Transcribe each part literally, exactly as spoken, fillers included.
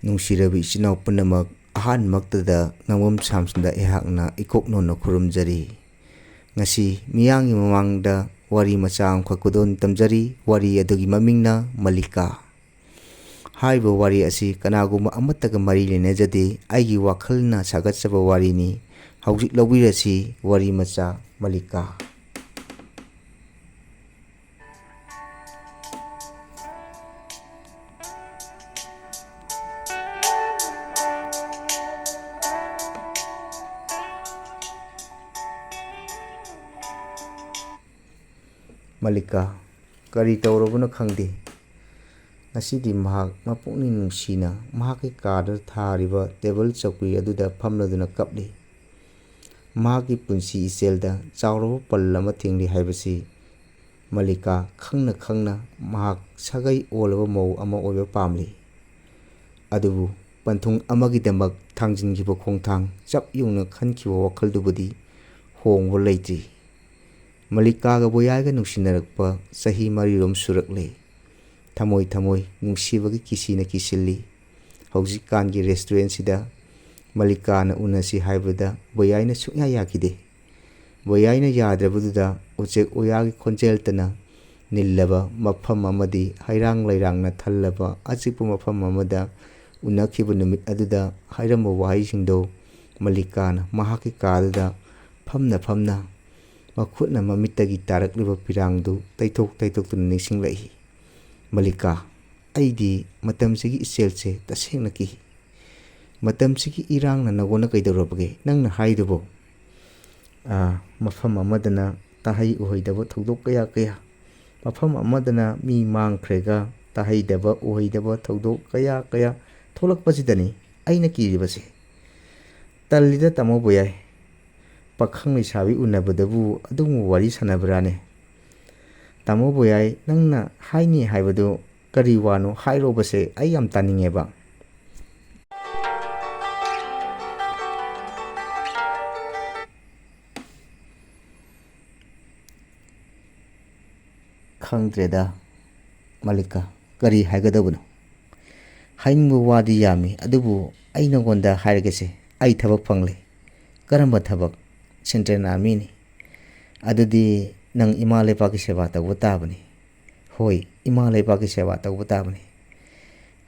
ꯅꯨꯡꯁꯤꯔꯕ ꯏꯆꯤꯟ ꯏꯅꯥꯎ ꯄꯨꯝꯅꯃꯛ, ꯑꯍꯥꯟꯕꯃꯛꯇꯗ ꯉꯥꯡꯕꯝ ꯁꯥꯝꯁꯟꯗ ꯑꯩꯍꯥꯛꯅ ꯏꯀꯣꯛ ꯅꯧꯅ ꯈꯨꯔꯨꯝꯖꯔꯤ꯫ ꯉꯁꯤ ꯃꯤꯌꯥꯝꯒꯤ ꯃꯃꯥꯡꯗ ꯋꯥꯔꯤ ꯃꯆꯥ ꯑꯃꯈꯛ ꯈꯨꯗꯣꯜ ꯇꯝꯖꯔꯤ꯫ ꯋꯥꯔꯤ ꯑꯗꯨꯒꯤ ꯃꯃꯤꯡꯅ ꯃꯂꯤꯀꯥ꯫ ꯍꯥꯏꯔꯤꯕ ꯋꯥꯔꯤ ꯑꯁꯤ ꯀꯅꯥꯒꯨꯝꯕ ꯑꯃꯠꯇꯒ ꯃꯔꯤ ꯂꯩꯅꯖꯗꯦ꯫ ꯑꯩꯒꯤ ꯋꯥꯈꯜꯅ ꯁꯥꯒꯠꯆꯕ ꯋꯥꯔꯤꯅꯤ꯫ ꯍꯧꯖꯤꯛ ꯂꯧꯕꯤꯔꯁꯤ ꯋꯥꯔꯤ ꯃꯆꯥ ꯃꯂꯤꯀꯥ꯫ ꯃꯂꯤꯀꯥ ꯀꯔꯤ ꯇꯧꯔꯕꯅꯣ ꯈꯪꯗꯦ꯫ ꯉꯁꯤꯗꯤ ꯃꯍꯥꯛ ꯃꯄꯨꯛꯅꯤꯡ ꯅꯨꯡꯁꯤꯅ ꯃꯍꯥꯛꯀꯤ ꯀꯥꯗ ꯊꯥꯔꯤꯕ ꯇꯦꯕꯜ ꯆꯧꯀ꯭ꯔꯤ ꯑꯗꯨꯗ ꯐꯝꯂꯗꯨꯅ ꯀꯞꯂꯤ꯫ ꯃꯍꯥꯛꯀꯤ ꯄꯨꯟꯁꯤ ꯏꯆꯦꯜꯗ ꯆꯥꯎꯔꯕ ꯄꯜ ꯑꯃ ꯊꯦꯡꯂꯤ ꯍꯥꯏꯕꯁꯤ ꯃꯂꯤꯀꯥ ꯈꯪꯅ ꯈꯪꯅ ꯃꯍꯥꯛ ꯁꯥꯒꯩ ꯑꯣꯜꯂꯕ ꯃꯧ ꯑꯃ ꯑꯣꯏꯕ ꯄꯥꯝꯂꯤ꯫ ꯑꯗꯨꯕꯨ ꯄꯟꯊꯨꯡ ꯑꯃꯒꯤꯗꯃꯛ ꯊꯥꯡꯖꯤꯟꯈꯤꯕ ꯈꯣꯡꯊꯥꯡ ꯆꯞ ꯌꯨꯡꯅ ꯈꯟꯈꯤꯕ ꯋꯥꯈꯜꯗꯨꯕꯨꯗꯤ ꯍꯣꯡꯕ ꯂꯩꯇ꯭ꯔꯤ꯫ ꯃꯂꯤꯀꯥꯒ ꯕꯣꯌꯥꯏꯒ ꯅꯨꯡꯁꯤꯅꯔꯛꯄ ꯆꯍꯤ ꯃꯔꯤꯔꯣꯝ ꯁꯨꯔꯛꯂꯦ꯫ ꯊꯃꯣꯏ ꯊꯃꯣꯏ ꯅꯨꯡꯁꯤꯕꯒꯤ ꯀꯤꯁꯤꯅ ꯀꯤꯁꯤꯜꯂꯤ꯫ ꯍꯧꯖꯤꯛꯀꯥꯟꯒꯤ ꯔꯦꯁꯇꯨꯔꯦꯟꯁꯤꯗ ꯃꯂꯤꯀꯥꯅ ꯎꯅꯁꯤ ꯍꯥꯏꯕꯗ ꯕꯣꯌꯥꯏꯅ ꯁꯨꯡꯌꯥ ꯌꯥꯈꯤꯗꯦ꯫ ꯕꯣꯌꯥꯏꯅ ꯌꯥꯗ꯭ꯔꯕꯗꯨꯗ ꯎꯆꯦꯛ ꯎꯌꯥꯒꯤ ꯈꯣꯟꯖꯦꯜꯇꯅ ꯅꯤꯜꯂꯕ ꯃꯐꯝ ꯑꯃꯗꯤ ꯍꯩꯔꯥꯡ ꯂꯩꯔꯥꯡꯅ ꯊꯜꯂꯕ ꯑꯆꯤꯛꯄ ꯃꯐꯝ ꯑꯃꯗ ꯎꯅꯈꯤꯕ ꯅꯨꯃꯤꯠ ꯑꯗꯨꯗ ꯍꯥꯏꯔꯝꯕ ꯋꯥꯍꯩꯁꯤꯡꯗꯨ ꯃꯂꯤꯀꯥꯅ ꯃꯍꯥꯛꯀꯤ ꯀꯥꯗꯨꯗ ꯐꯝꯅ ꯐꯝꯅ ꯃꯈꯨꯠꯅ ꯃꯃꯤꯠꯇꯒꯤ ꯇꯥꯔꯛꯂꯤꯕ ꯄꯤꯔꯥꯡꯗꯨ ꯇꯩꯊꯣꯛ ꯇꯩꯊꯣꯛꯇꯨꯅ ꯅꯤꯡꯁꯤꯡꯂꯛꯏ꯫ ꯃꯂꯤꯀꯥ, ꯑꯩꯗꯤ ꯃꯇꯝꯁꯤꯒꯤ ꯏꯆꯦꯜꯁꯦ ꯇꯁꯦꯡꯅ ꯀꯤ꯫ ꯃꯇꯝꯁꯤꯒꯤ ꯏꯔꯥꯡꯅ ꯅꯉꯣꯟꯗ ꯀꯩꯗꯧꯔꯕꯒꯦ? ꯅꯪꯅ ꯍꯥꯏꯗꯨꯕꯨ, ꯑꯥ, ꯃꯐꯝ ꯑꯃꯗꯅ ꯇꯥꯍꯩ ꯎꯍꯩꯗꯕ ꯊꯧꯗꯣꯛ ꯀꯌꯥ ꯀꯌꯥ, ꯃꯐꯝ ꯑꯃꯗꯅ ꯃꯤ ꯃꯥꯡꯈ꯭ꯔꯦꯒ ꯇꯥꯍꯩꯗꯕ ꯎꯍꯩꯗꯕ ꯊꯧꯗꯣꯛ ꯀꯌꯥ ꯀꯌꯥ ꯊꯣꯛꯂꯛꯄꯁꯤꯗꯅꯤ ꯑꯩꯅ ꯀꯤꯔꯤꯕꯁꯦ꯫ ꯇꯜꯂꯤꯗ ꯇꯥꯃꯣ ꯕꯣꯌꯥꯏ, ꯄꯥꯈꯪ ꯂꯩꯁꯥꯕꯤ ꯎꯅꯕꯗꯕꯨ ꯑꯗꯨꯒꯨꯝꯕ ꯋꯥꯔꯤ ꯁꯥꯟꯅꯕ꯭ꯔꯥꯅꯦ? ꯇꯥꯃꯣ ꯕꯣꯌꯥꯏ, ꯅꯪꯅ ꯍꯥꯏꯅꯤ ꯍꯥꯏꯕꯗꯨ ꯀꯔꯤ ꯋꯥꯅꯣ ꯍꯥꯏꯔꯣꯕꯁꯦ, ꯑꯩ ꯌꯥꯝ ꯇꯥꯅꯤꯡꯉꯦꯕ꯫ ꯈꯪꯗ꯭ꯔꯦꯗ ꯃꯂꯤꯀꯥ, ꯀꯔꯤ ꯍꯥꯏꯒꯗꯕꯅꯣ? ꯍꯥꯏꯅꯤꯡꯕ ꯋꯥꯗꯤ ꯌꯥꯝꯃꯤ, ꯑꯗꯨꯕꯨ ꯑꯩ ꯅꯉꯣꯟꯗ ꯍꯥꯏꯔꯒꯦꯁꯦ, ꯑꯩ ꯊꯕꯛ ꯐꯪꯂꯦ꯫ "ꯀꯔꯝꯕ ꯊꯕꯛ?" "Central Armyꯅꯤ꯫" "ꯑꯗꯨꯗꯤ ꯅꯪ ꯏꯃꯥ ꯂꯩꯕꯥꯛꯀꯤ ꯁꯦꯕꯥ ꯇꯧꯕ ꯇꯥꯕꯅꯤ꯫" "ꯍꯣꯏ, ꯏꯃꯥ ꯂꯩꯕꯥꯛꯀꯤ ꯁꯦꯕꯥ ꯇꯧꯕ ꯇꯥꯕꯅꯤ꯫"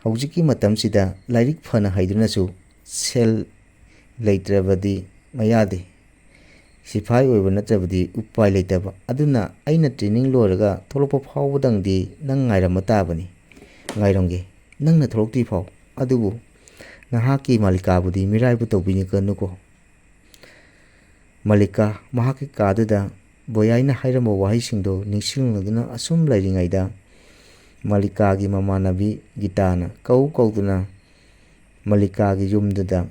ꯍꯧꯖꯤꯛꯀꯤ ꯃꯇꯝꯁꯤꯗ ꯂꯥꯏꯔꯤꯛ ꯐꯅ ꯍꯩꯗꯨꯅꯁꯨ ꯁꯦꯜ ꯂꯩꯇ꯭ꯔꯕꯗꯤ ꯃꯌꯥꯗꯦ꯫ ꯁꯤꯐꯥꯏ ꯑꯣꯏꯕ ꯅꯠꯇ꯭ꯔꯕꯗꯤ ꯎꯄꯥꯏ ꯂꯩꯇꯕ꯫ ꯑꯗꯨꯅ ꯑꯩꯅ training ꯂꯣꯏꯔꯒ ꯊꯣꯛꯂꯛꯄ ꯐꯥꯎꯕꯗꯪꯗꯤ ꯅꯪ ꯉꯥꯏꯔꯝꯕ ꯇꯥꯕꯅꯤ꯫ "ꯉꯥꯏꯔꯝꯒꯦ꯫ ꯅꯪꯅ ꯊꯣꯛꯂꯛꯇ꯭ꯔꯤ ꯐꯥꯎ꯫ ꯑꯗꯨꯕꯨ ꯅꯍꯥꯛꯀꯤ ꯃꯥꯂꯤꯀꯥꯕꯨꯗꯤ ꯃꯤꯔꯥꯏꯕ ꯇꯧꯕꯤꯒꯅꯨꯀꯣ꯫" ꯃꯥꯂꯤꯀꯥ ꯃꯍꯥꯛꯀꯤ ꯀꯥꯗꯨꯗ ꯕꯣꯌꯥꯏꯅ ꯍꯥꯏꯔꯝꯕ ꯋꯥꯍꯩꯁꯤꯡꯗꯣ ꯅꯤꯡꯁꯤꯡꯂꯗꯨꯅ ꯑꯁꯨꯝ ꯂꯩꯔꯤꯉꯩꯗ, ꯃꯥꯂꯤꯀꯥꯒꯤ ꯃꯃꯥꯟꯅꯕꯤ ꯒꯤꯇꯥꯅ ꯀꯧ ꯀꯧꯗꯨꯅ ꯃꯥꯂꯤꯀꯥꯒꯤ ꯌꯨꯝꯗꯨꯗ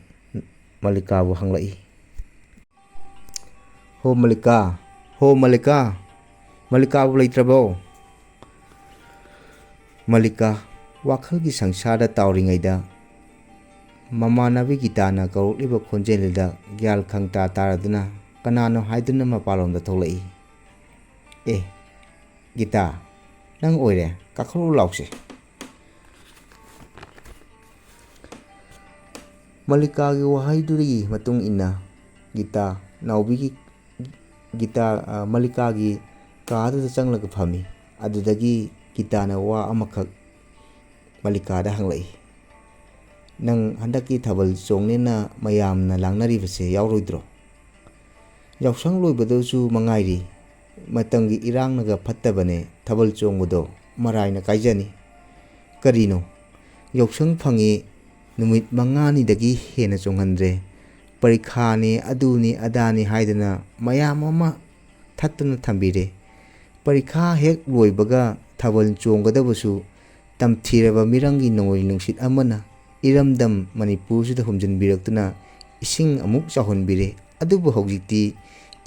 ꯃꯥꯂꯤꯀꯥꯕꯨ ꯍꯪꯂꯛꯏ꯫ "ꯍꯣ ꯃꯥꯂꯤꯀꯥ, ꯍꯣ ꯃꯥꯂꯤꯀꯥ, ꯃꯥꯂꯤꯀꯥꯕꯨ ꯂꯩꯇ꯭ꯔꯕꯣ?" ꯃꯥꯂꯤꯀꯥ ꯋꯥꯈꯜꯒꯤ ꯁꯪꯁꯥꯔꯗ ꯇꯥꯎꯔꯤꯉꯩꯗ, ꯃꯃꯥꯟꯅꯕꯤ ꯒꯤꯇꯥꯅ ꯀꯧꯔꯛꯂꯤꯕ ꯈꯣꯟꯖꯦꯜꯗꯨꯗ ꯒ꯭ꯌꯥꯟ ꯈꯪꯇꯥ ꯇꯥꯔꯗꯨꯅ ꯀꯅꯥꯅꯣ ꯍꯥꯏꯗꯨꯅ ꯃꯄꯥꯟꯂꯣꯝꯗ ꯊꯣꯛꯂꯛꯏ꯫ "ꯑꯦ, ꯒꯤꯇꯥ, ꯅꯪ ꯑꯣꯏꯔꯦ, ꯀꯥꯈꯠꯂꯛꯎ ꯂꯥꯎꯁꯦ꯫" ꯃꯥꯂꯤꯀꯥꯒꯤ ꯋꯥꯍꯩꯗꯨꯒꯤ ꯃꯇꯨꯡ ꯏꯟꯅ ꯒꯤꯇꯥ ꯅꯥꯎꯕꯤꯒꯤ, ꯒꯤꯇꯥ, ꯑ, ꯃꯥꯂꯤꯀꯥꯒꯤ ꯀꯥꯗꯨꯗ ꯆꯪꯂꯒ ꯐꯝꯃꯤ꯫ ꯑꯗꯨꯗꯒꯤ ꯒꯤꯇꯥꯅ ꯋꯥ ꯑꯃꯈꯛ ꯃꯥꯂꯤꯀꯥꯗ ꯍꯪꯂꯛꯏ꯫ "ꯅꯪ ꯍꯟꯗꯛꯀꯤ ꯊꯥꯕꯜ ꯆꯣꯡꯅꯦꯅ ꯃꯌꯥꯝꯅ ꯂꯥꯡꯅꯔꯤꯕꯁꯦ ꯌꯥꯎꯔꯣꯏꯗ꯭ꯔꯣ?" "ꯌꯥꯎꯁꯪ ꯂꯣꯏꯕꯗꯁꯨ ꯃꯉꯥꯏꯔꯤ, ꯃꯇꯝꯒꯤ ꯏꯔꯥꯡꯅꯒ ꯐꯠꯇꯕꯅꯦ, ꯊꯥꯕꯜ ꯆꯣꯡꯕꯗꯣ ꯃꯔꯥꯏꯅ ꯀꯥꯏꯖꯅꯤ꯫" "ꯀꯔꯤꯅꯣ? ꯌꯥꯎꯁꯪ ꯐꯪꯉꯤ, ꯅꯨꯃꯤꯠ ꯃꯉꯥꯅꯤꯗꯒꯤ ꯍꯦꯟꯅ ꯆꯣꯡꯍꯟꯗ꯭ꯔꯦ꯫ ꯄꯔꯤꯈꯥꯅꯤ, ꯑꯗꯨꯅꯤ, ꯑꯗꯥꯅꯤ ꯍꯥꯏꯗꯅ ꯃꯌꯥꯝ ꯑꯃ ꯊꯠꯇꯨꯅ ꯊꯝꯕꯤꯔꯦ꯫ ꯄꯔꯤꯈꯥ ꯍꯦꯛ ꯂꯣꯏꯕꯒ ꯊꯥꯕꯜ ꯆꯣꯡꯒꯗꯕꯁꯨ ꯇꯝꯊꯤꯔꯕ ꯃꯤꯔꯝꯒꯤ ꯅꯣꯡꯂꯩ ꯅꯨꯡꯁꯤꯠ ꯑꯃꯅ ꯏꯔꯝꯗꯝ ꯃꯅꯤꯄꯨꯔꯁꯤꯗ ꯍꯨꯝꯖꯤꯟꯕꯤꯔꯛꯇꯨꯅ ꯏꯁꯤꯡ ꯑꯃꯨꯛ ꯆꯥꯎꯍꯟꯕꯤꯔꯦ꯫ ꯑꯗꯨꯕꯨ ꯍꯧꯖꯤꯛꯇꯤ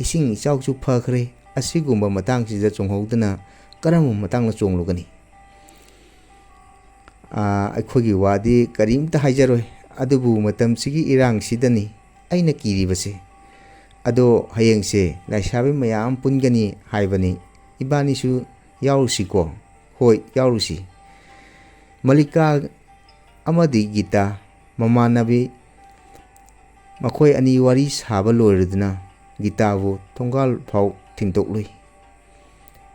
ꯏꯁꯤꯡ ꯏꯆꯥꯎꯁꯨ ꯐꯈ꯭ꯔꯦ꯫ ꯑꯁꯤꯒꯨꯝꯕ ꯃꯇꯥꯡꯁꯤꯗ ꯆꯣꯡꯍꯧꯗꯅ ꯀꯔꯝꯕ ꯃꯇꯥꯡꯗ ꯆꯣꯡꯂꯨꯒꯅꯤ?" "ꯑꯥ, ꯑꯩꯈꯣꯏꯒꯤ ꯋꯥꯗꯤ ꯀꯔꯤꯝꯇ ꯍꯥꯏꯖꯔꯣꯏ, ꯑꯗꯨꯕꯨ ꯃꯇꯝꯁꯤꯒꯤ ꯏꯔꯥꯡꯁꯤꯗꯅꯤ ꯑꯩꯅ ꯀꯤꯔꯤꯕꯁꯦ꯫ ꯑꯗꯣ ꯍꯌꯦꯡꯁꯦ ꯂꯩꯁꯥꯕꯤ ꯃꯌꯥꯝ ꯄꯨꯟꯒꯅꯤ ꯍꯥꯏꯕꯅꯤ, ꯏꯕꯥꯅꯤꯁꯨ ꯌꯥꯎꯔꯨꯁꯤꯀꯣ?" "ꯍꯣꯏ, ꯌꯥꯎꯔꯨꯁꯤ꯫" ꯃꯥꯂꯤꯀꯥ ꯑꯃꯗꯤ ꯒꯤꯇꯥ ꯃꯃꯥꯟꯅꯕꯤ꯫ ꯃꯈꯣꯏ ꯑꯅꯤ ꯋꯥꯔꯤ ꯁꯥꯕ ꯂꯣꯏꯔꯗꯨꯅ ꯒꯤꯇꯥꯕꯨ ꯊꯣꯡꯒꯥꯜ ꯐꯥꯎ ꯊꯤꯟꯗꯣꯛꯂꯨꯏ꯫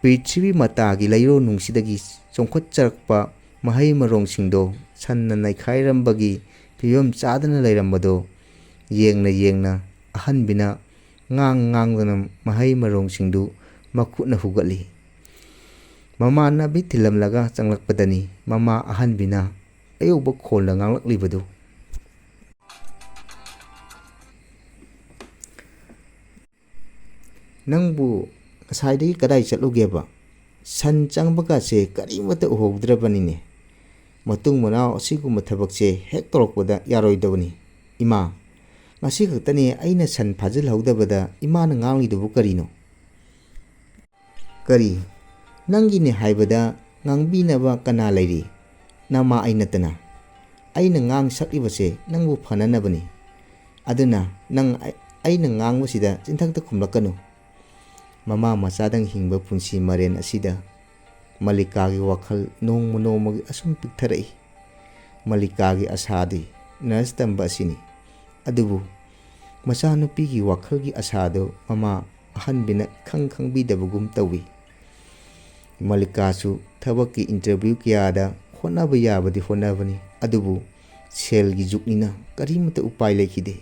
ꯄ꯭ꯔꯤꯊꯤꯕꯤ ꯃꯇꯥꯒꯤ ꯂꯩꯔꯣꯟꯅꯨꯡꯁꯤꯗꯒꯤ ꯆꯣꯡꯈꯠꯆꯔꯛꯄ ꯃꯍꯩ ꯃꯔꯣꯡꯁꯤꯡꯗꯣ ꯁꯟꯅ ꯅꯩꯈꯥꯏꯔꯝꯕꯒꯤ ꯐꯤꯕꯝ ꯆꯥꯗꯅ ꯂꯩꯔꯝꯕꯗꯣ ꯌꯦꯡꯅ ꯌꯦꯡꯅ ꯑꯍꯟꯕꯤꯅ ꯉꯥꯡ ꯉꯥꯡꯗꯅ ꯃꯍꯩ ꯃꯔꯣꯡꯁꯤꯡꯗꯨ ꯃꯈꯨꯠꯅ ꯍꯨꯒꯠꯂꯤ꯫ ꯃꯃꯥꯟꯅꯕꯤ ꯊꯤꯜꯂꯝꯂꯒ ꯆꯪꯂꯛꯄꯗꯅꯤ ꯃꯃꯥ ꯑꯍꯟꯕꯤꯅ ꯑꯌꯧꯕ ꯈꯣꯜꯗ ꯉꯥꯡꯂꯛꯂꯤꯕꯗꯨ꯫ "ꯅꯪꯕꯨ ꯉꯁꯥꯏꯗꯒꯤ ꯀꯗꯥꯏ ꯆꯠꯂꯨꯒꯦꯕ? ꯁꯟ ꯆꯪꯕꯒꯁꯦ ꯀꯔꯤꯃꯠꯇ ꯎꯍꯧꯗ꯭ꯔꯕꯅꯤꯅꯦ꯫ ꯃꯇꯨꯡ ꯃꯅꯥꯎ ꯑꯁꯤꯒꯨꯝꯕ ꯊꯕꯛꯁꯦ ꯍꯦꯛ ꯇꯧꯔꯛꯄꯗ ꯌꯥꯔꯣꯏꯗꯕꯅꯤ꯫ ꯏꯃꯥ, ꯉꯁꯤ ꯈꯛꯇꯅꯤ ꯑꯩꯅ ꯁꯟ ꯐꯥꯖꯤꯜꯍꯧꯗꯕꯗ ꯏꯃꯥꯅ ꯉꯥꯡꯂꯤꯗꯨꯕꯨ ꯀꯔꯤꯅꯣ?" "ꯀꯔꯤ? ꯅꯪꯒꯤꯅꯦ ꯍꯥꯏꯕꯗ ꯉꯥꯡꯕꯤꯅꯕ ꯀꯅꯥ ꯂꯩꯔꯤ? ꯅꯃꯥ ꯑꯩ ꯅꯠꯇꯅ꯫ ꯑꯩꯅ ꯉꯥꯡ ꯁꯛꯂꯤꯕꯁꯦ ꯅꯪꯕꯨ ꯐꯅꯅꯕꯅꯤ꯫ ꯑꯗꯨꯅ ꯅꯪ ꯑꯩ-, ꯑꯩꯅ ꯉꯥꯡꯕꯁꯤꯗ ꯆꯤꯟꯊꯛꯇ ꯈꯨꯝꯂꯛꯀꯅꯨ꯫" ꯃꯃꯥ ꯃꯆꯥꯗꯪ ꯍꯤꯡꯕ ꯄꯨꯟꯁꯤ ꯃꯔꯦꯟ ꯑꯁꯤꯗ ꯃꯜꯂꯤꯀꯥꯒꯤ ꯋꯥꯈꯜ ꯅꯣꯡꯃ ꯅꯣꯡꯃꯒꯤ ꯑꯁꯨꯝ ꯄꯤꯛꯊꯔꯛꯏ꯫ ꯃꯜꯂꯤꯀꯥꯒꯤ ꯑꯁꯥꯗꯤ ꯅꯔꯁ ꯇꯝꯕ ꯑꯁꯤꯅꯤ꯫ ꯑꯗꯨꯕꯨ ꯃꯆꯥꯅꯨꯄꯤꯒꯤ ꯋꯥꯈꯜꯒꯤ ꯑꯁꯥꯗꯨ ꯃꯃꯥ ꯑꯍꯟꯕꯤꯅ ꯏꯈꯪ ꯈꯪꯕꯤꯗꯕꯒꯨꯝ ꯇꯧꯏ꯫ ꯃꯜꯂꯤꯀꯥꯁꯨ ꯊꯕꯛꯀꯤ ꯏꯟꯇꯔꯚ꯭ꯌꯨ ꯀꯌꯥꯗ ꯍꯣꯠꯅꯕ ꯌꯥꯕꯗꯤ ꯍꯣꯠꯅꯕꯅꯤ, ꯑꯗꯨꯕꯨ ꯁꯦꯜꯒꯤ ꯖꯨꯛꯅꯤꯅ ꯀꯔꯤꯃꯠꯇ ꯎꯄꯥꯏ ꯂꯩꯈꯤꯗꯦ꯫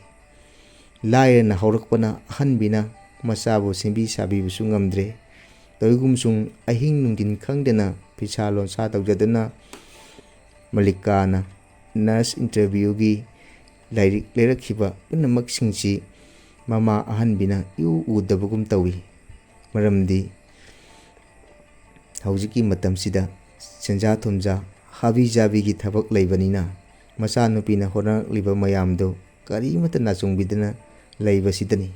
ꯂꯥꯏꯔꯅ ꯍꯧꯔꯛꯄꯅ ꯑꯍꯟꯕꯤꯅ ꯃꯆꯥꯕꯨ ꯁꯦꯝꯕꯤ ꯁꯥꯕꯤꯕꯁꯨ ꯉꯝꯗ꯭ꯔꯦ꯫ ꯇꯧꯏꯒꯨꯝꯁꯨꯡ ꯑꯍꯤꯡ ꯅꯨꯡꯊꯤꯟ ꯈꯪꯗꯅ ꯐꯤꯁꯥ ꯂꯣꯟꯁꯥ ꯇꯧꯖꯗꯨꯅ ꯃꯜꯂꯤꯀꯥꯅ ꯅꯔꯁ ꯏꯟꯇꯔꯚ꯭ꯌꯨꯒꯤ ꯂꯥꯏꯔꯤꯛ ꯂꯩꯔꯛꯈꯤꯕ ꯄꯨꯝꯅꯃꯛꯁꯤꯡꯁꯤ ꯃꯃꯥ ꯑꯍꯟꯕꯤꯅ ꯏꯎ ꯎꯗꯕꯒꯨꯝ ꯇꯧꯏ꯫ ꯃꯔꯝꯗꯤ ꯍꯧꯖꯤꯛꯀꯤ ꯃꯇꯝꯁꯤꯗ ꯁꯦꯟꯖꯥ ꯊꯨꯝꯖꯥ ꯍꯥꯕꯤ ꯖꯥꯕꯤꯒꯤ ꯊꯕꯛ ꯂꯩꯕꯅꯤꯅ ꯃꯆꯥꯅꯨꯄꯤꯅ ꯍꯣꯠꯅꯔꯛꯂꯤꯕ ꯃꯌꯥꯝꯗꯨ ꯀꯔꯤꯃꯠꯇ ꯅꯥꯆꯨꯡꯕꯤꯗꯅ ꯂꯩꯕꯁꯤꯗꯅꯤ꯫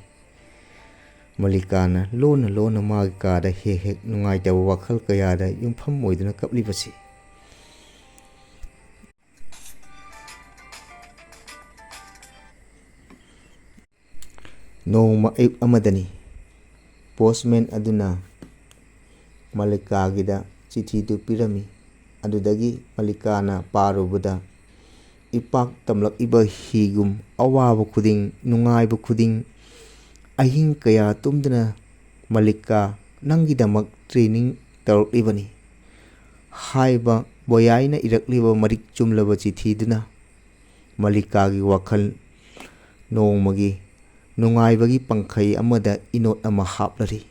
ꯃꯜꯂꯤꯀꯥꯅ ꯂꯣꯟꯅ ꯂꯣꯟꯅ ꯃꯥꯒꯤ ꯀꯥꯗ ꯍꯦꯛ ꯍꯦꯛ ꯅꯨꯡꯉꯥꯏꯇꯕ ꯋꯥꯈꯜ ꯀꯌꯥꯗ ꯌꯨꯝꯐꯝ ꯑꯣꯏꯗꯨꯅ ꯀꯞꯂꯤꯕꯁꯤ꯫ ꯅꯣꯡꯃ ꯑꯌꯨꯛ ꯑꯃꯗꯅꯤ꯫ ꯄꯣꯁꯃꯦꯟ ꯑꯗꯨꯅ ꯃꯜꯂꯤꯀꯥꯒꯤꯗ ꯆꯤꯊꯤꯗꯨ ꯄꯤꯔꯝꯃꯤ꯫ ꯑꯗꯨꯗꯒꯤ ꯃꯜꯂꯤꯀꯥꯅ ꯄꯥꯔꯨꯕꯗ ꯏꯄꯥꯛ ꯇꯝꯂꯛꯂꯤꯕ ꯍꯤꯒꯨꯝ ꯑꯋꯥꯕ ꯈꯨꯗꯤꯡ, ꯅꯨꯡꯉꯥꯏꯕ ꯈꯨꯗꯤꯡ, ꯑꯍꯤꯡ ꯀꯌꯥ ꯇꯨꯝꯗꯅ ꯃꯂꯤꯀꯥ ꯅꯪꯒꯤꯗꯃꯛ training ꯇꯧꯔꯛꯂꯤꯕꯅꯤ꯫ ꯍꯥꯏꯕ ꯕꯣꯌꯥꯏꯅ ꯏꯔꯛꯂꯤꯕ ꯃꯔꯤꯛ ꯆꯨꯝꯂꯕ ꯆꯤꯊꯤꯗꯨꯅ ꯃꯂꯤꯀꯥꯒꯤ ꯋꯥꯈꯜ ꯅꯣꯡꯃꯒꯤ ꯅꯨꯡꯉꯥꯏꯕꯒꯤ ꯄꯪꯈꯩ ꯑꯃꯗ ꯏꯅꯣꯠ ꯑꯃ ꯍꯥꯞꯂꯔꯤ꯫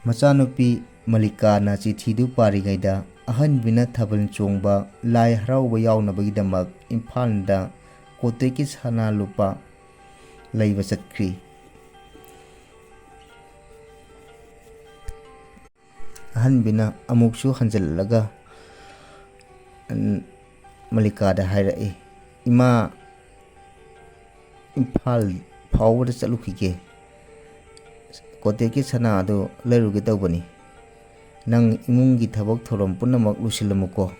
ꯃꯆꯥꯅꯨꯄꯤ ꯃꯂꯤꯀꯥꯅ ꯆꯤꯊꯤꯗꯨ ꯄꯥꯔꯤꯉꯩꯗ ꯑꯍꯟꯕꯤꯅ ꯊꯥꯕꯜ ꯆꯣꯡꯕ, ꯂꯥꯏ ꯍꯔꯥꯎꯕ ꯌꯥꯎꯅꯕꯒꯤꯗꯃꯛ ꯏꯝꯐꯥꯜꯗ ꯀꯣꯇꯦꯛꯀꯤ ꯁꯅꯥ ꯂꯨꯄꯥ ꯂꯩꯕ ꯆꯠꯈ꯭ꯔꯤ꯫ ꯑꯍꯟꯕꯤꯅ ꯑꯃꯨꯛꯁꯨ ꯍꯟꯖꯤꯜꯂꯒ, ꯎꯝ, ꯃꯂꯤꯀꯥꯗ ꯍꯥꯏꯔꯛꯏ, "ꯏꯃꯥ, ꯏꯝꯐꯥꯜ ꯐꯥꯎꯕꯗ ꯆꯠꯂꯨꯈꯤꯒꯦ꯫ ꯀꯣꯇꯦꯛꯀꯤ ꯁꯅꯥ ꯑꯗꯨ ꯂꯩꯔꯨꯒꯦ ꯇꯧꯕꯅꯤ꯫ ꯅꯪ ꯏꯃꯨꯡꯒꯤ ꯊꯕꯛ ꯊꯧꯔꯝ ꯄꯨꯝꯅꯃꯛ ꯂꯣꯏꯁꯤꯜꯂꯝꯃꯨꯀꯣ꯫"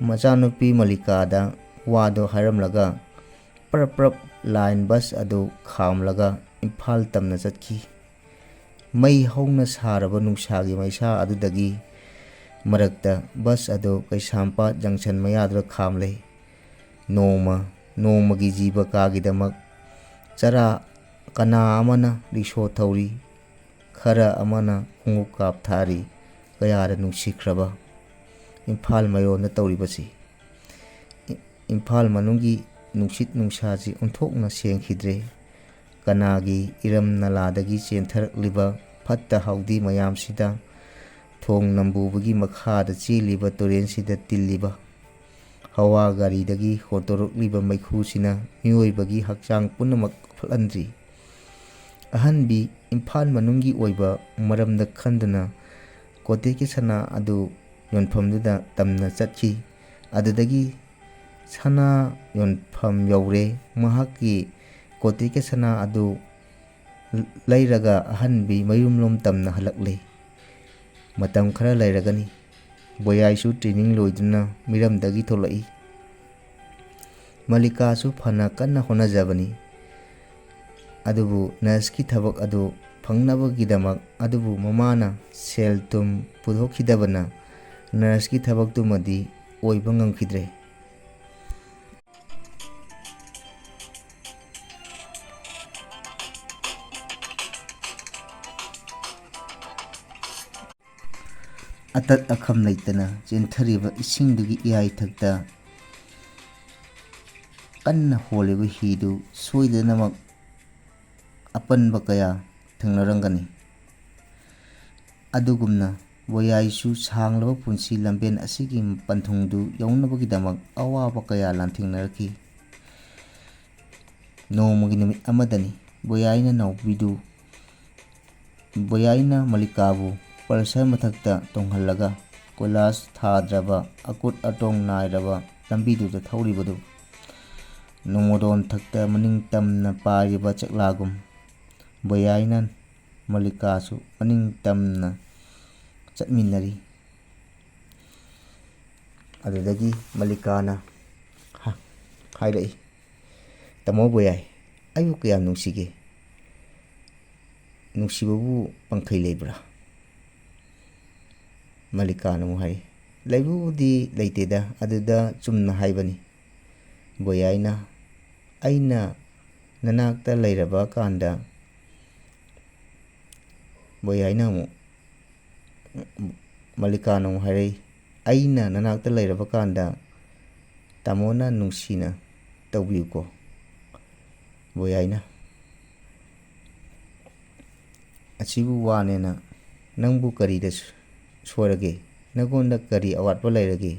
ꯃꯆꯥꯅꯨꯄꯤ ꯃꯂꯤꯀꯥꯗ ꯋꯥꯗꯨ ꯍꯥꯏꯔꯝꯂꯒ ꯄ꯭ꯔꯞ ꯄ꯭ꯔꯞ ꯂꯥꯏꯟ ꯕꯁ ꯑꯗꯨ ꯈꯥꯝꯂꯒ ꯏꯝꯐꯥꯜ ꯇꯝꯅ ꯆꯠꯈꯤ꯫ ꯃꯩ ꯍꯧꯅ ꯁꯥꯔꯕ ꯅꯨꯡꯁꯥꯒꯤ ꯃꯩꯁꯥ ꯑꯗꯨꯗꯒꯤ ꯃꯔꯛꯇ ꯕꯁ ꯑꯗꯨ ꯀꯩꯁꯥꯝꯄꯥꯠ ꯖꯪꯁꯟ ꯃꯌꯥꯗꯨꯗ ꯈꯥꯝꯂꯦ꯫ ꯅꯣꯡꯃ ꯅꯣꯡꯃꯒꯤ ꯖꯤꯕꯀꯥꯒꯤꯗꯃꯛ ꯆꯔꯥ ꯀꯅꯥ ꯑꯃꯅ ꯔꯤꯛꯁꯣ ꯊꯧꯔꯤ, ꯈꯔ ꯑꯃꯅ ꯈꯣꯡꯎꯞ ꯀꯥꯞꯊꯥꯔꯤ꯫ ꯀꯌꯥꯗ ꯅꯨꯡꯁꯤꯈ꯭ꯔꯕ ꯏꯝꯐꯥꯜ ꯃꯌꯣꯟꯗ ꯇꯧꯔꯤꯕꯁꯤ꯫ ꯏ-, ꯏꯝꯐꯥꯜ ꯃꯅꯨꯡꯒꯤ ꯅꯨꯡꯁꯤꯠ ꯅꯨꯡꯁꯥꯁꯤ ꯑꯣꯟꯊꯣꯛꯅ ꯁꯦꯡꯈꯤꯗ꯭ꯔꯦ꯫ ꯀꯅꯥꯒꯤ ꯏꯔꯝ ꯅꯂꯥꯗꯒꯤ ꯆꯦꯟꯊꯔꯛꯂꯤꯕ ꯐꯠꯇ ꯍꯥꯎꯗꯤ ꯃꯌꯥꯝꯁꯤꯗ, ꯊꯣꯡ ꯅꯝꯕꯨꯕꯒꯤ ꯃꯈꯥꯗ ꯆꯦꯜꯂꯤꯕ ꯇꯨꯔꯦꯟꯁꯤꯗ ꯇꯤꯜꯂꯤꯕ ꯍꯋꯥ ꯒꯥꯔꯤꯗꯒꯤ ꯍꯣꯟꯗꯣꯔꯛꯂꯤꯕ ꯃꯩꯈꯨꯁꯤꯅ ꯃꯤꯑꯣꯏꯕꯒꯤ ꯍꯛꯆꯥꯡ ꯄꯨꯝꯅꯃꯛ ꯐꯠꯍꯟꯗ꯭ꯔꯤ꯫ ꯑꯍꯟꯕꯤ ꯏꯝꯐꯥꯜ ꯃꯅꯨꯡꯒꯤ ꯑꯣꯏꯕ ꯃꯔꯝꯗ ꯈꯟꯗꯨꯅ ꯀꯣꯇꯦꯛꯀꯤ ꯁꯅꯥ ꯑꯗꯨ ꯌꯣꯟꯐꯝꯗꯨꯗ ꯇꯝꯅ ꯆꯠꯈꯤ꯫ ꯑꯗꯨꯗꯒꯤ ꯁꯅꯥ ꯌꯣꯟꯐꯝ ꯌꯧꯔꯦ꯫ ꯃꯍꯥꯛꯀꯤ ꯀꯣꯇꯦꯛꯀꯤ ꯁꯅꯥ ꯑꯗꯨ ꯂꯩꯔꯒ ꯑꯍꯟꯕꯤ ꯃꯌꯨꯝꯂꯣꯝ ꯇꯝꯅ ꯍꯜꯂꯛꯂꯦ꯫ ꯃꯇꯝ ꯈꯔ ꯂꯩꯔꯒꯅꯤ꯫ ꯕꯣꯌꯥꯏꯁꯨ training ꯂꯣꯏꯗꯨꯅ ꯃꯤꯔꯝꯗꯒꯤ ꯊꯣꯛꯂꯛꯏ꯫ ꯃꯂꯤꯀꯥꯁꯨ ꯐꯅ ꯀꯟꯅ ꯍꯣꯠꯅꯖꯕꯅꯤ꯫ ꯑꯗꯨꯕꯨ nurseꯀꯤ ꯊꯕꯛ ꯑꯗꯨ ꯐꯪꯅꯕꯒꯤꯗꯃꯛ ꯑꯗꯨꯕꯨ ꯃꯃꯥꯅ ꯁꯦꯜ ꯊꯨꯝ ꯄꯨꯊꯣꯛꯈꯤꯗꯕꯅ nurseꯀꯤ ꯊꯕꯛꯇꯨꯃꯗꯤ ꯑꯣꯏꯕ ꯉꯝꯈꯤꯗ꯭ꯔꯦ꯫ ꯑꯇꯠ ꯑꯈꯝ ꯂꯩꯇꯅ ꯆꯦꯟꯊꯔꯤꯕ ꯏꯁꯤꯡꯗꯨꯒꯤ ꯏꯌꯥꯏꯊꯛꯇ ꯀꯟꯅ ꯍꯣꯜꯂꯤꯕ ꯍꯤꯗꯨ ꯁꯣꯏꯗꯅꯃꯛ ꯑꯄꯟꯕ ꯀꯌꯥ ꯊꯦꯡꯅꯔꯝꯒꯅꯤ꯫ ꯑꯗꯨꯒꯨꯝꯅ ꯕꯣꯌꯥꯏꯁꯨ ꯁꯥꯡꯂꯕ ꯄꯨꯟꯁꯤ ꯂꯝꯕꯦꯟ ꯑꯁꯤꯒꯤ ꯄꯟꯊꯨꯡꯗꯨ ꯌꯧꯅꯕꯒꯤꯗꯃꯛ ꯑꯋꯥꯕ ꯀꯌꯥ ꯂꯥꯟꯊꯦꯡꯅꯔꯛꯈꯤ꯫ ꯅꯣꯡꯃꯒꯤ ꯅꯨꯃꯤꯠ ꯑꯃꯗꯅꯤ ꯕꯣꯌꯥꯏꯅ ꯅꯥꯎꯕꯤꯗꯨ, ꯕꯣꯌꯥꯏꯅ ꯃꯜꯂꯤꯀꯥꯕꯨ ꯄꯜꯁꯔ ꯃꯊꯛꯇ ꯇꯣꯡꯍꯜꯂꯒ ꯀꯣꯏꯂꯥꯁ ꯊꯥꯗ꯭ꯔꯕ, ꯑꯀꯨꯠ ꯑꯇꯣꯡ ꯅꯥꯏꯔꯕ ꯂꯝꯕꯤꯗꯨꯗ ꯊꯧꯔꯤꯕꯗꯨ ꯅꯣꯡꯃꯗꯣꯟ ꯊꯛꯇ ꯃꯅꯤꯡ ꯇꯝꯅ ꯄꯥꯏꯔꯤꯕ ꯆꯦꯛꯂꯥꯒꯨꯝ ꯕꯣꯌꯥꯏꯅ ꯃꯜꯂꯤꯀꯥꯁꯨ ꯃꯅꯤꯡ ꯇꯝꯅ ꯆꯠꯃꯤꯟꯅꯔꯤ꯫ ꯑꯗꯨꯗꯒꯤ ꯃꯜꯂꯤꯀꯥꯅ ꯍꯥ-, ꯍꯥꯏꯔꯛꯏ, "ꯇꯥꯃꯣ ꯕꯣꯌꯥꯏ, ꯑꯩꯕꯨ ꯀꯌꯥꯝ ꯅꯨꯡꯁꯤꯒꯦ? ꯅꯨꯡꯁꯤꯕꯕꯨ ꯄꯪꯈꯩ ꯂꯩꯕ꯭ꯔꯥ?" ꯃꯜꯂꯤꯀꯥꯅ ꯑꯃꯨꯛ ꯍꯥꯏꯔꯛꯏ, "ꯂꯩꯕꯕꯨꯗꯤ ꯂꯩꯇꯦꯗ, ꯑꯗꯨꯗ ꯆꯨꯝꯅ ꯍꯥꯏꯕꯅꯤ ꯕꯣꯌꯥꯏꯅ꯫ ꯑꯩꯅ ꯅꯅꯥꯛꯇ ꯂꯩꯔꯕ ꯀꯥꯟꯗ," ꯕꯣꯌꯥꯏꯅ ꯑꯃꯨꯛ, ꯃꯜꯂꯤꯀꯥꯅ ꯑꯃꯨꯛ ꯍꯥꯏꯔꯛꯏ, "ꯑꯩꯅ ꯅꯅꯥꯛꯇ ꯂꯩꯔꯕ ꯀꯥꯟꯗ ꯇꯥꯃꯣꯅ ꯅꯨꯡꯁꯤꯅ ꯇꯧꯕꯤꯌꯨꯀꯣ ꯕꯣꯌꯥꯏꯅ꯫ ꯑꯁꯤꯕꯨ ꯋꯥꯅꯦꯅ ꯅꯪꯕꯨ ꯀꯔꯤꯗ ꯁ-, ꯁꯣꯏꯔꯒꯦ? ꯅꯪꯉꯣꯟꯗ ꯀꯔꯤ ꯑꯋꯥꯠꯄ ꯂꯩꯔꯒꯦ?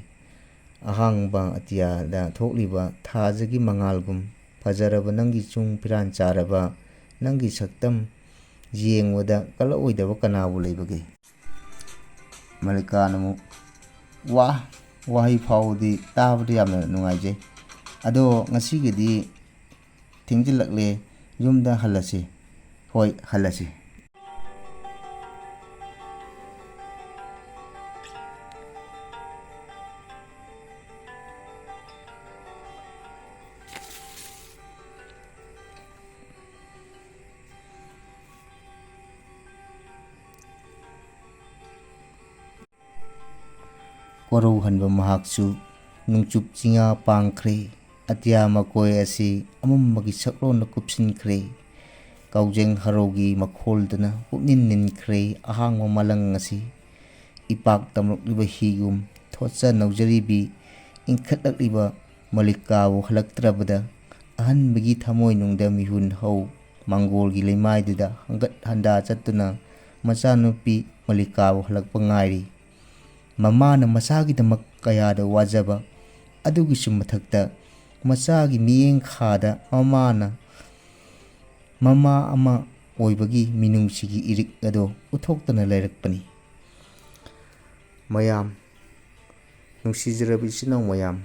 ꯑꯍꯥꯡꯕ ꯑꯇꯤꯌꯥꯗ ꯊꯣꯛꯂꯤꯕ ꯊꯥꯖꯒꯤ ꯃꯉꯥꯜꯒꯨꯝ ꯐꯖꯔꯕ ꯅꯪꯒꯤ ꯆꯨꯡ ꯐꯤꯔꯥꯟ ꯆꯥꯔꯕ ꯅꯪꯒꯤ ꯁꯛꯇꯝ ꯌꯦꯡꯕꯗ ꯀꯜꯂꯛꯑꯣꯏꯗꯕ ꯀꯅꯥꯕꯨ ꯂꯩꯕꯒꯦ?" ꯃꯜꯂꯤꯀꯥꯅ ꯑꯃꯨꯛ, "ꯋꯥ, ꯋꯥꯍꯩ ꯐꯥꯎꯕꯗꯤ ꯇꯥꯕꯗ ꯌꯥꯝꯅ ꯅꯨꯡꯉꯥꯏꯖꯩ꯫ ꯑꯗꯣ ꯉꯁꯤꯒꯤꯗꯤ ꯊꯦꯡꯖꯤꯜꯂꯛꯂꯦ, ꯌꯨꯝꯗ ꯍꯜꯂꯁꯤ꯫ ꯍꯣꯏ, ꯍꯜꯂꯁꯤ"꯫ ꯀꯣꯔꯧꯍꯟꯕ ꯃꯍꯥꯛꯁꯨ ꯅꯣꯡꯆꯨꯞ ꯆꯤꯡꯌꯥ ꯄꯥꯡꯈ꯭ꯔꯦ꯫ ꯑꯇꯤꯌꯥ ꯃꯀꯣꯏ ꯑꯁꯤ ꯑꯃꯝꯕꯒꯤ ꯁꯛꯂꯣꯟꯅ ꯀꯨꯞꯁꯤꯟꯈ꯭ꯔꯦ꯫ ꯀꯥꯎꯖꯦꯡ ꯍꯔꯧꯒꯤ ꯃꯈꯣꯜꯗꯨꯅ ꯄꯨꯛꯅꯤꯟ ꯅꯤꯟꯈ꯭ꯔꯦ ꯑꯍꯥꯡꯕ ꯃꯥꯂꯪ ꯑꯁꯤ꯫ ꯏꯄꯥꯛ ꯇꯝꯂꯛꯂꯤꯕ ꯍꯤꯒꯨꯝ ꯊꯣꯠꯆ ꯅꯧꯖꯔꯤꯕꯤ ꯏꯟꯈꯠꯂꯛꯂꯤꯕ ꯃꯂꯤꯀꯥꯕꯨ ꯍꯜꯂꯛꯇ꯭ꯔꯕꯗ ꯑꯍꯟꯕꯒꯤ ꯊꯃꯣꯏꯅꯨꯡꯗ ꯃꯤꯍꯨꯟ ꯍꯧ ꯃꯪꯒꯣꯜꯒꯤ ꯂꯩꯃꯥꯏꯗꯨꯗ ꯍꯪꯒꯠ ꯍꯟꯗꯥ ꯆꯠꯇꯨꯅ ꯃꯆꯥꯅꯨꯄꯤ ꯃꯂꯤꯀꯥꯕꯨ ꯍꯜꯂꯛꯄ ꯉꯥꯏꯔꯤ꯫ ꯃꯃꯥꯅ ꯃꯆꯥꯒꯤꯗꯃꯛ ꯀꯌꯥꯗ ꯋꯥꯖꯕ ꯑꯗꯨꯒꯤꯁꯨ ꯃꯊꯛꯇ ꯃꯆꯥꯒꯤ ꯃꯤꯠꯌꯦꯡꯈꯥꯗ ꯃꯃꯥꯅ ꯃꯃꯥ ꯑꯃ ꯑꯣꯏꯕꯒꯤ ꯃꯤꯅꯨꯡꯁꯤꯒꯤ ꯏꯔꯤꯛ ꯑꯗꯨ ꯎꯠꯊꯣꯛꯇꯅ ꯂꯩꯔꯛꯄꯅꯤ꯫ ꯃꯌꯥꯝ, ꯅꯨꯡꯁꯤꯖꯔꯕ ꯏꯆꯤꯟ ꯏꯅꯥꯎ ꯃꯌꯥꯝ,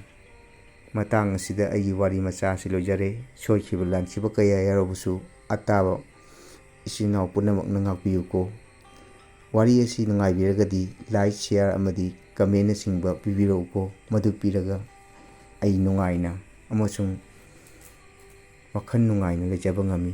ꯃꯇꯥꯡ ꯑꯁꯤꯗ ꯑꯩꯒꯤ ꯋꯥꯔꯤ ꯃꯆꯥ ꯑꯁꯤ ꯂꯣꯏꯖꯔꯦ꯫ ꯁꯣꯏꯈꯤꯕ ꯂꯥꯟꯈꯤꯕ ꯀꯌꯥ ꯌꯥꯎꯔꯕꯁꯨ ꯑꯇꯥꯕ ꯏꯆꯤꯟ ꯏꯅꯥꯎ ꯄꯨꯝꯅꯃꯛꯅ ꯉꯥꯛꯄꯤꯌꯨꯀꯣ꯫ ꯋꯥꯔꯤ ꯑꯁꯤ ꯅꯨꯡꯉꯥꯏꯕꯤꯔꯒꯗꯤ like, share ꯑꯃꯗꯤ commentꯅꯆꯤꯡꯕ ꯄꯤꯕꯤꯔꯛꯎꯀꯣ꯫ ꯃꯗꯨ ꯄꯤꯔꯒ ꯑꯩ ꯅꯨꯡꯉꯥꯏꯅ ꯑꯃꯁꯨꯡ ꯋꯥꯈꯜ ꯅꯨꯡꯉꯥꯏꯅ ꯂꯩꯖꯕ ꯉꯝꯃꯤ꯫